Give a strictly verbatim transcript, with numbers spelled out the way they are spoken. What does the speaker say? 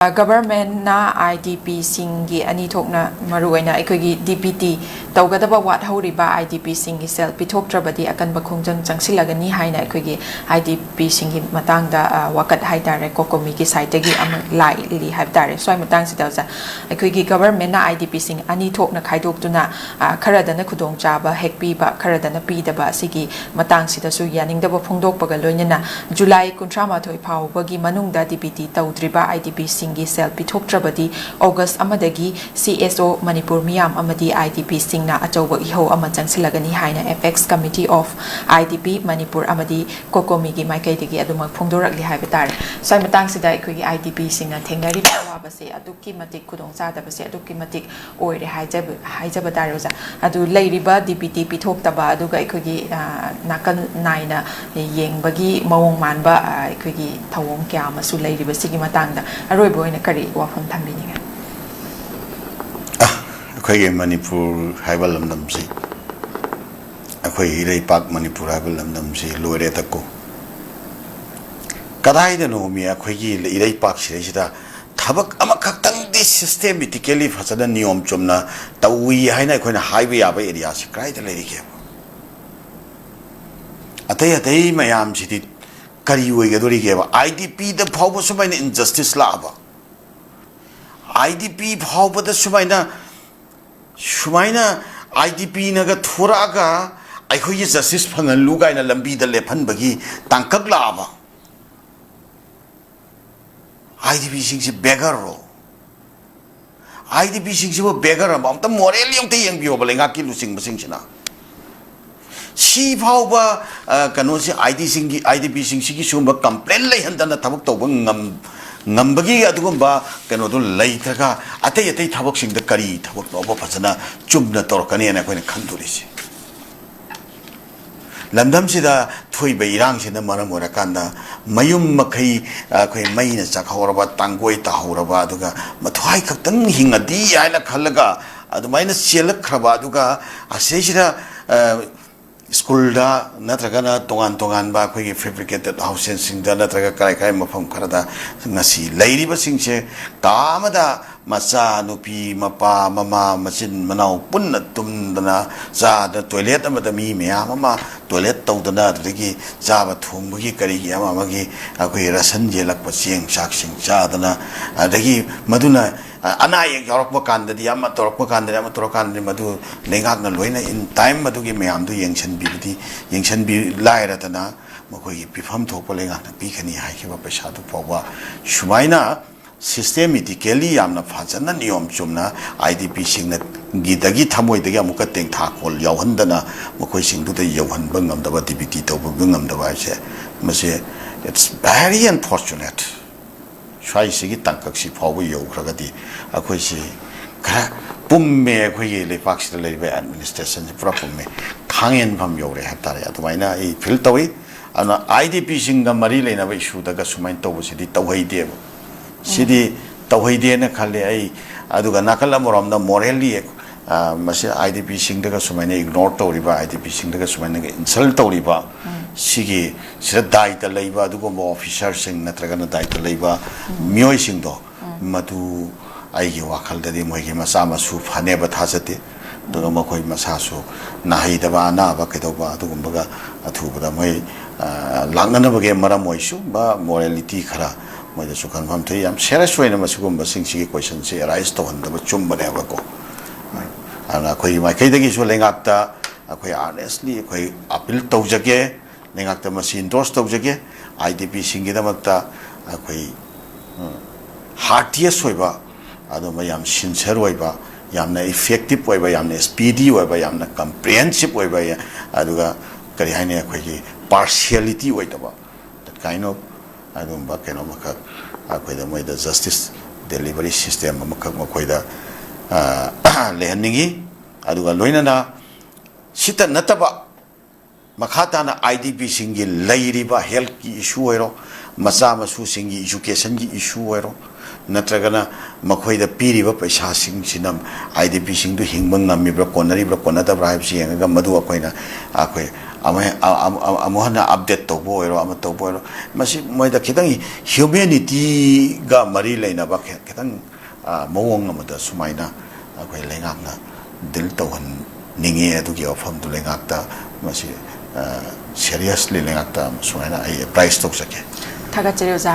ꯒꯚꯔꯟꯃꯦꯟꯠꯅ ꯑꯥꯏ D ꯄꯤꯁꯤꯡꯒꯤ ꯑꯅꯤ ꯊꯣꯛꯅ, ꯃꯔꯨꯑꯣꯏꯅ ꯑꯩꯈꯣꯏꯒꯤ ꯗꯤ ꯕꯤ ꯇꯤ ꯇꯧꯒꯗꯕ ꯋꯥꯠꯍꯧꯔꯤꯕ ꯑꯥꯏ ꯗꯤ ꯄꯤꯁꯤꯡꯒꯤ ꯁꯦꯜ ꯄꯤꯊꯣꯛꯇ꯭ꯔꯕꯗꯤ ꯑꯀꯟꯕ ꯈꯣꯡꯖꯪ ꯆꯪꯁꯤꯜꯂꯒꯅꯤ ꯍꯥꯏꯅ ꯑꯩꯈꯣꯏꯒꯤ ꯑꯥꯏ ꯗꯤ ꯄꯤꯁꯤꯡꯒꯤ ꯃꯇꯥꯡꯗ, ꯑ, ꯋꯥꯀꯠ ꯍꯥꯏ ꯇꯥꯔꯦ, ꯀꯣꯀꯣꯃꯤꯒꯤ ꯁꯥꯏꯠꯇꯒꯤ ꯑꯃ ꯂꯥꯛꯂꯤ ꯍꯥꯏꯕ ꯇꯥꯔꯦ꯫ ꯁ꯭ꯋꯥꯏ ꯃꯇꯥꯡꯁꯤꯗ ꯑꯣꯖꯥ, ꯑꯩꯈꯣꯏꯒꯤ ꯒꯚꯔꯟꯃꯦꯟꯠꯅ ꯑꯥꯏ ꯗꯤ ꯄꯤꯁꯤꯡ ꯑꯅꯤ ꯊꯣꯛꯅ ꯈꯥꯏꯗꯣꯛꯇꯨꯅ, ꯑ, ꯈꯔꯗꯅ ꯈꯨꯗꯣꯡꯆꯥꯕ ꯍꯦꯛ ꯄꯤꯕ, ꯈꯔꯗꯅ ꯄꯤꯗꯕ, ꯑꯁꯤꯒꯤ ꯃꯇꯥꯡꯁꯤꯗꯁꯨ ꯌꯥꯅꯤꯡꯗꯕ ꯐꯣꯡꯗꯣꯛꯄꯒ ꯂꯣꯏꯅꯅ ꯖꯨꯂꯥꯏ ꯀꯨꯟꯊ꯭ꯔꯥ ꯃꯥꯊꯣꯏ ꯐꯥꯎꯕꯒꯤ ꯃꯅꯨꯡꯗ ꯗꯤ ꯕꯤ ꯇꯤ ꯇꯧꯗ꯭ꯔꯤꯕ ꯑꯥꯏ ꯗꯤ ꯄꯤꯁꯤꯡꯒꯤ ꯁꯦꯜ ꯄꯤꯊꯣꯛꯇ꯭ꯔꯕꯗꯤ ꯑꯣꯒꯁ ꯑꯃꯗꯒꯤ ꯁꯤ ꯑꯦꯁ ꯑꯣ ꯃꯅꯤꯄꯨꯔ ꯃꯤꯌꯥꯝ ꯑꯃꯗꯤ ꯑꯥꯏ ꯗꯤ ꯄꯤꯁꯤꯡꯅ ꯑꯆꯧꯕ ꯏꯍꯧ ꯑꯃ ꯆꯪꯁꯤꯜꯂꯒꯅꯤ ꯍꯥꯏꯅ Apex Committee of I D P Manipur ꯑꯃꯗꯤ ꯀꯣꯀꯣꯃꯤꯒꯤ ꯃꯥꯏꯀꯩꯗꯒꯤ ꯑꯗꯨꯃꯛ ꯐꯣꯡꯗꯣꯔꯛꯂꯤ ꯍꯥꯏꯕ ꯇꯥꯔꯦ꯫ ꯁ꯭ꯋꯥꯏ ꯃꯇꯥꯡꯁꯤꯗ ꯑꯩꯈꯣꯏꯒꯤ ꯑꯥꯏ ꯗꯤ ꯄꯤꯁꯤꯡꯅ ꯊꯦꯡꯅꯔꯤꯕ ꯑꯋꯥꯕꯁꯦ ꯑꯗꯨꯛꯀꯤ ꯃꯇꯤꯛ, ꯈꯨꯗꯣꯡꯆꯥꯗꯕꯁꯦ ꯑꯗꯨꯛꯀꯤ ꯃꯇꯤꯛ ꯑꯣꯏꯔꯦ ꯍꯥꯏꯖꯕ, ꯍꯥꯏꯖꯕ ꯇꯥꯔꯦ ꯑꯣꯖꯥ꯫ ꯑꯗꯨ ꯂꯩꯔꯤꯕ ꯗꯤ ꯕꯤ ꯇꯤ ꯄꯤꯊꯣꯛꯇꯕ, ꯑꯗꯨꯒ ꯑꯩꯈꯣꯏꯒꯤ, ꯑ, ꯅꯥꯀꯜ ꯅꯥꯏꯅ ꯌꯦꯡꯕꯒꯤ ꯃꯑꯣꯡ ꯃꯥꯟꯕ, ꯑ, ꯑꯩꯈꯣꯏꯒꯤ ꯊꯧꯑꯣꯡ ꯀꯌꯥ ꯑꯃꯁꯨ ꯂꯩꯔꯤꯕꯁꯤꯒꯤ ꯃꯇꯥꯡꯗ ꯑꯔꯣꯏꯕ ꯑꯣꯏꯅ ꯀꯔꯤ ꯋꯥꯐꯝ ꯊꯝꯕꯤꯅꯤꯡꯉꯤ? ꯑꯩꯈꯣꯏꯒꯤ ꯃꯅꯤꯄꯨꯔ ꯍꯥꯏꯕ ꯂꯝꯗꯝꯁꯤ, ꯑꯩꯈꯣꯏ ꯏꯔꯩꯄꯥꯛ ꯃꯅꯤꯄꯨꯔ ꯍꯥꯏꯕ ꯂꯝꯗꯝꯁꯤ ꯂꯣꯏꯔꯦꯗꯀꯣ꯫ ꯀꯗꯥꯏꯗꯅꯣꯃꯤ ꯑꯩꯈꯣꯏꯒꯤ ꯏꯔꯩꯄꯥꯛ ꯁꯤꯗꯩꯁꯤꯗ ꯊꯕꯛ ꯑꯃꯈꯛꯇꯪꯗꯤ systematically ꯐꯖꯅ ꯅꯤꯌꯣꯝ ꯆꯨꯝꯅ ꯇꯧꯏ ꯍꯥꯏꯅ ꯑꯩꯈꯣꯏꯅ ꯍꯥꯏꯕ ꯌꯥꯕ areaꯁꯤ ꯀꯗꯥꯏꯗ ꯂꯩꯔꯤꯒꯦꯕ? ꯑꯇꯩ ꯑꯇꯩ ꯃꯌꯥꯝꯁꯤꯗꯤ ꯀꯔꯤ ꯑꯣꯏꯒꯗꯣꯔꯤꯒꯦꯕ? ꯑꯥꯏ ꯗꯤ ꯄꯤꯗ ꯐꯥꯎꯕ ꯁꯨꯃꯥꯏꯅ injustice ꯂꯥꯛꯑꯕ? ꯑꯥꯏ ꯗꯤ ꯄꯤ ꯐꯥꯎꯕꯗ ꯁꯨꯃꯥꯏꯅ, ꯁꯨꯃꯥꯏꯅ ꯑꯥꯏ ꯗꯤ ꯄꯤꯅꯒ ꯊꯣꯔꯛꯑꯒ ꯑꯩꯈꯣꯏꯒꯤ justice ꯐꯪꯍꯜꯂꯨ ꯀꯥꯏꯅ ꯂꯝꯕꯤꯗ ꯂꯦꯞꯍꯟꯕꯒꯤ ꯇꯥꯡꯀꯛ ꯂꯥꯛꯑꯕ? I D ꯄꯤꯁꯤꯡꯁꯤ beggarꯔꯣ? I D ꯄꯤꯁꯤꯡꯁꯤꯕꯨ beggar ꯑꯃ? ꯑꯝꯇ morally ꯑꯝꯇ ꯌꯦꯡꯕꯤꯌꯣꯕ ꯂꯩꯉꯥꯛꯀꯤ ꯂꯨꯆꯤꯡꯕꯁꯤꯡꯁꯤꯅ꯫ ꯁꯤ ꯐꯥꯎꯕ, ꯑ, ꯀꯩꯅꯣꯁꯤ, ꯑꯥꯏ ꯗꯤꯁꯤꯡꯒꯤ, ꯑꯥꯏ ꯗꯤ ꯄꯤꯁꯤꯡꯁꯤꯒꯤ ꯁꯤꯒꯨꯝꯕ complain ꯂꯩꯍꯟꯗꯅ ꯊꯕꯛ ꯇꯧꯕ ꯉꯝ-, ꯉꯝꯕꯒꯤ ꯑꯗꯨꯒꯨꯝꯕ ꯀꯩꯅꯣꯗꯣ ꯂꯩꯇ꯭ꯔꯒ ꯑꯇꯩ ꯑꯇꯩ ꯊꯕꯛꯁꯤꯡꯗ ꯀꯔꯤ ꯊꯕꯛꯅꯣꯕ ꯐꯖꯅ ꯆꯨꯝꯅ ꯇꯧꯔꯛꯀꯅꯤꯅ ꯑꯩꯈꯣꯏꯅ ꯈꯟꯗꯣꯔꯤꯁꯦ? ꯂꯝꯗꯝꯁꯤꯗ ꯊꯣꯛꯏꯕ ꯏꯔꯥꯡꯁꯤꯅ ꯃꯔꯝ ꯑꯣꯏꯔꯀꯥꯟꯗ ꯃꯌꯨꯝ ꯃꯈꯩ ꯑꯩꯈꯣꯏ ꯃꯩꯅ ꯆꯥꯛꯍꯧꯔꯕ, ꯇꯥꯡꯒꯣꯏ ꯇꯥꯍꯧꯔꯕ, ꯑꯗꯨꯒ ꯃꯊ꯭ꯋꯥꯏ ꯈꯛꯇꯪ ꯍꯤꯡꯉꯗꯤ ꯍꯥꯏꯅ ꯈꯜꯂꯒ ꯑꯗꯨꯃꯥꯏꯅ ꯆꯦꯜꯂꯛꯈ꯭ꯔꯕ, ꯑꯗꯨꯒ ꯑꯁꯤꯁꯤꯗ, ꯑ, ꯁ꯭ꯀꯨꯜꯗ ꯅꯠꯇ꯭ꯔꯒꯅ ꯇꯣꯉꯥꯟ ꯇꯣꯉꯥꯟꯕ ꯑꯩꯈꯣꯏꯒꯤ fabricated houses ꯁꯤꯡꯗ ꯅꯠꯇ꯭ꯔꯒ ꯀꯔꯥꯏ ꯀꯔꯥꯏ ꯃꯐꯝ ꯈꯔꯗ ꯉꯁꯤ ꯂꯩꯔꯤꯕꯁꯤꯡꯁꯦ ꯀꯥ ꯑꯃꯗ ꯃꯆꯥ ꯅꯨꯄꯤ ꯃꯄꯥ ꯃꯃꯥ ꯃꯆꯤꯟ ꯃꯅꯥꯎ ꯄꯨꯟꯅ ꯇꯨꯝꯗꯅ ꯆꯥꯗꯅ toilet ꯑꯃꯗ ꯃꯤ ꯃꯌꯥꯝ ꯑꯃ toilet ꯇꯧꯗꯅ ꯑꯗꯨꯗꯒꯤ ꯆꯥꯕ ꯊꯣꯡꯕꯒꯤ ꯀꯔꯤꯒꯤ ꯑꯃ ꯑꯃꯒꯤ ꯑꯩꯈꯣꯏꯒꯤ ration ꯌꯦꯜꯂꯛꯄ ꯆꯦꯡ ꯆꯥꯛꯁꯤꯡ ꯆꯥꯗꯅ ꯑꯗꯒꯤ ꯃꯗꯨꯅ ꯑ, ꯑꯅꯥ ꯑꯌꯦꯛ ꯌꯥꯎꯔꯛꯄ ꯀꯥꯟꯗꯗꯤ ꯑꯃ ꯇꯧꯔꯛꯄ ꯀꯥꯟꯗꯗꯤ ꯑꯃ ꯇꯧꯔꯛ ꯀꯥꯟꯗꯗꯤ ꯃꯗꯨ ꯂꯩꯉꯥꯛꯅ ꯂꯣꯏꯅ in time ꯃꯗꯨꯒꯤ ꯃꯌꯥꯝꯗꯨ ꯌꯦꯡꯁꯤꯟꯕꯤꯕꯗꯤ ꯌꯦꯡꯁꯤꯟꯕꯤ ꯂꯥꯏꯔꯗꯅ ꯃꯈꯣꯏꯒꯤ ꯄꯤꯐꯝ ꯊꯣꯛꯄ ꯂꯩꯉꯥꯛꯅ ꯄꯤꯒꯅꯤ ꯍꯥꯏꯈꯤꯕ ꯄꯩꯁꯥꯗꯨ ꯐꯥꯎꯕ ꯁꯨꯃꯥꯏꯅ systematically ꯌꯥꯝꯅ ꯐꯖꯅ ꯅꯤꯌꯣꯝ ꯆꯨꯝꯅ IDP ꯁꯤꯡꯅ ꯒꯤꯗꯒꯤ ꯊꯃꯣꯏꯗꯒꯤ ꯑꯃꯨꯛꯀ ꯇꯦꯡꯊꯥ ꯈꯣꯜ ꯌꯥꯎꯍꯟꯗꯅ ꯃꯈꯣꯏꯁꯤꯡꯗꯨꯗ ꯌꯧꯍꯟꯕ ꯉꯝꯗꯕ DBT ꯇꯧꯕ ꯉꯝꯗꯕ ꯍꯥꯏꯕꯁꯦ ꯃꯁꯤ it's very unfortunate꯫ ꯁ꯭ꯋꯥꯏꯁꯤꯒꯤ ꯇꯥꯡꯀꯛꯁꯤ ꯐꯥꯎꯕ ꯌꯧꯈ꯭ꯔꯒꯗꯤ ꯑꯩꯈꯣꯏꯁꯤ ꯈꯔ ꯄꯨꯝꯃꯦ꯫ ꯑꯩꯈꯣꯏꯒꯤ ꯂꯩꯄꯥꯛꯁꯤꯗ ꯂꯩꯔꯤꯕ administration ꯁꯤ ꯄꯨꯔꯥ ꯄꯨꯝꯃꯦ꯫ ꯈꯥꯡꯍꯦꯟꯐꯝ ꯌꯧꯔꯦ ꯍꯥꯏꯕ ꯇꯥꯔꯦ꯫ ꯑꯗꯨꯃꯥꯏꯅ ꯑꯩ feel ꯇꯧꯏ꯫ ꯑꯗꯨꯅ IDP ꯁꯤꯡꯒ ꯃꯔꯤ ꯂꯩꯅꯕ issue ꯗꯒ ꯁꯨꯃꯥꯏꯅ ꯇꯧꯕꯁꯤꯗꯤ ꯇꯧꯍꯩꯗꯦꯕ꯫ ꯁꯤꯗꯤ ꯇꯧꯍꯩꯗꯦꯅ ꯈꯜꯂꯦ ꯑꯩ꯫ ꯑꯗꯨꯒ ꯅꯥꯀꯜ ꯑꯃꯔꯣꯝꯗ morally, ꯑ, ꯃꯁꯤ IDP ꯁꯤꯡꯗꯒ ꯁꯨꯃꯥꯏꯅ ignore ꯇꯧꯔꯤꯕ, IDP ꯁꯤꯡꯗꯒ ꯁꯨꯃꯥꯏꯅ insult ꯇꯧꯔꯤꯕ, ꯁꯤꯒꯤ ꯁꯤꯗ ꯗꯥꯏꯇ ꯂꯩꯕ ꯑꯗꯨꯒꯨꯝꯕ officer ꯁꯤꯡ ꯅꯠꯇ꯭ꯔꯒꯅ ꯗꯥꯏꯇ ꯂꯩꯕ ꯃꯤꯑꯣꯏꯁꯤꯡꯗꯣ, ꯃꯗꯨ ꯑꯩꯒꯤ ꯋꯥꯈꯜꯗꯗꯤ ꯃꯣꯏꯒꯤ ꯃꯆꯥ ꯃꯁꯨ ꯐꯅꯦꯕ ꯊꯥꯖꯗꯦ꯫ ꯑꯗꯨꯒ ꯃꯈꯣꯏ ꯃꯁꯥꯁꯨ ꯅꯥꯍꯩꯗꯕ ꯑꯅꯥꯕ ꯀꯩꯗꯧꯕ ꯑꯗꯨꯒꯨꯝꯕꯒ ꯑꯊꯨꯕꯗ ꯃꯣꯏ, ꯑ, ꯂꯥꯛꯅꯅꯕꯒꯤ ꯃꯔꯝ ꯑꯣꯏ꯫ ꯁꯨꯝꯕ morality ꯈꯔ ꯃꯣꯏꯗꯁꯨ ꯈꯟꯐꯝ ꯊꯣꯛꯏ꯫ ꯌꯥꯝ serious ꯑꯣꯏꯅ ꯃꯁꯤꯒꯨꯝꯕꯁꯤꯡꯁꯤꯒꯤ question ꯁꯤ arise ꯇꯧꯍꯟꯗꯕ ꯆꯨꯝꯕꯅꯦꯕꯀꯣ꯫ ꯑꯗꯨꯅ ꯑꯩꯈꯣꯏꯒꯤ ꯃꯥꯏꯀꯩꯗꯒꯤꯁꯨ ꯂꯩꯉꯥꯛꯇ ꯑꯩꯈꯣꯏ earnestly ꯑꯩꯈꯣꯏ appeal ꯇꯧꯖꯒꯦ꯫ ꯂꯩꯉꯥꯛꯇ ꯃꯁꯤ endorse ꯇꯧꯖꯒꯦ꯫ IDP ꯁꯤꯡꯒꯤꯗꯃꯛꯇ ꯑꯩꯈꯣꯏ, ꯎꯝ, heartiest ꯑꯣꯏꯕ, ꯑꯗꯨꯒꯨꯝꯕ ꯌꯥꯝ sincere ꯑꯣꯏꯕ, ꯌꯥꯝꯅ effective ꯑꯣꯏꯕ, ꯌꯥꯝꯅ speedy ꯑꯣꯏꯕ, ꯌꯥꯝꯅ comprehensive ꯑꯣꯏꯕ, ꯑꯗꯨꯒ ꯀꯔꯤ ꯍꯥꯏꯅꯤ, ꯑꯩꯈꯣꯏꯒꯤ partiality ꯑꯣꯏꯗꯕ, that kind of ꯑꯗꯨꯒꯨꯝꯕ ꯀꯩꯅꯣ ꯑꯃꯈꯛ ꯑꯩꯈꯣꯏꯗ, ꯃꯣꯏꯗ justice delivery system ꯑꯃꯈꯛ ꯃꯈꯣꯏꯗ, ꯑ, ꯂꯩꯍꯟꯅꯤꯡꯉꯤ꯫ ꯑꯗꯨꯒ ꯂꯣꯏꯅꯅ ꯁꯤꯇ ꯅꯠꯇꯕ ꯃꯈꯥ ꯇꯥꯅ IDP ꯁꯤꯡꯒꯤ ꯂꯩꯔꯤꯕ health ꯀꯤ issue ꯑꯣꯏꯔꯣ, ꯃꯆꯥ ꯃꯁꯨꯁꯤꯡꯒꯤ education ꯒꯤ issue ꯑꯣꯏꯔꯣ, ꯅꯠꯇ꯭ꯔꯒꯅ ꯃꯈꯣꯏꯗ ꯄꯤꯔꯤꯕ ꯄꯩꯁꯥꯁꯤꯡꯁꯤꯅ IDPꯁꯤꯡꯗꯨ ꯍꯤꯡꯕ ꯉꯝꯃꯤꯕ꯭ꯔꯥ, ꯀꯣꯟꯅꯔꯤꯕ꯭ꯔꯥ, ꯀꯣꯟꯅꯗꯕ꯭ꯔꯥ ꯍꯥꯏꯕꯁꯤ ꯌꯦꯡꯉꯒ ꯃꯗꯨ ꯑꯩꯈꯣꯏꯅ, ꯑꯩꯈꯣꯏ ꯑꯃꯨꯛ, ꯑꯃꯨꯛ ꯍꯟꯅ update ꯇꯧꯕ ꯑꯣꯏꯔꯣ, ꯑꯃ ꯇꯧꯕ ꯑꯣꯏꯔꯣ, ꯃꯁꯤ ꯃꯣꯏꯗ ꯈꯤꯇꯪ humanityꯒ ꯃꯔꯤ ꯂꯩꯅꯕ ꯈꯤ-, ꯈꯤꯇꯪ, ꯑ, ꯃꯑꯣꯡ ꯑꯃꯗ ꯁꯨꯃꯥꯏꯅ ꯑꯩꯈꯣꯏ ꯂꯩꯉꯥꯛꯅ deal ꯇꯧꯍꯟꯅꯤꯡꯉꯤ꯫ ꯑꯗꯨꯒꯤ ꯋꯥꯐꯝꯗꯨ ꯂꯩꯉꯥꯛꯇ ꯃꯁꯤ, ꯑ, seriously ꯂꯩꯉꯥꯛꯇ ꯁꯨꯃꯥꯏꯅ ꯑꯩ apprise ꯇꯧꯖꯒꯦ꯫ ꯊꯥꯒꯠꯆꯔꯤ ꯑꯣꯖꯥ꯫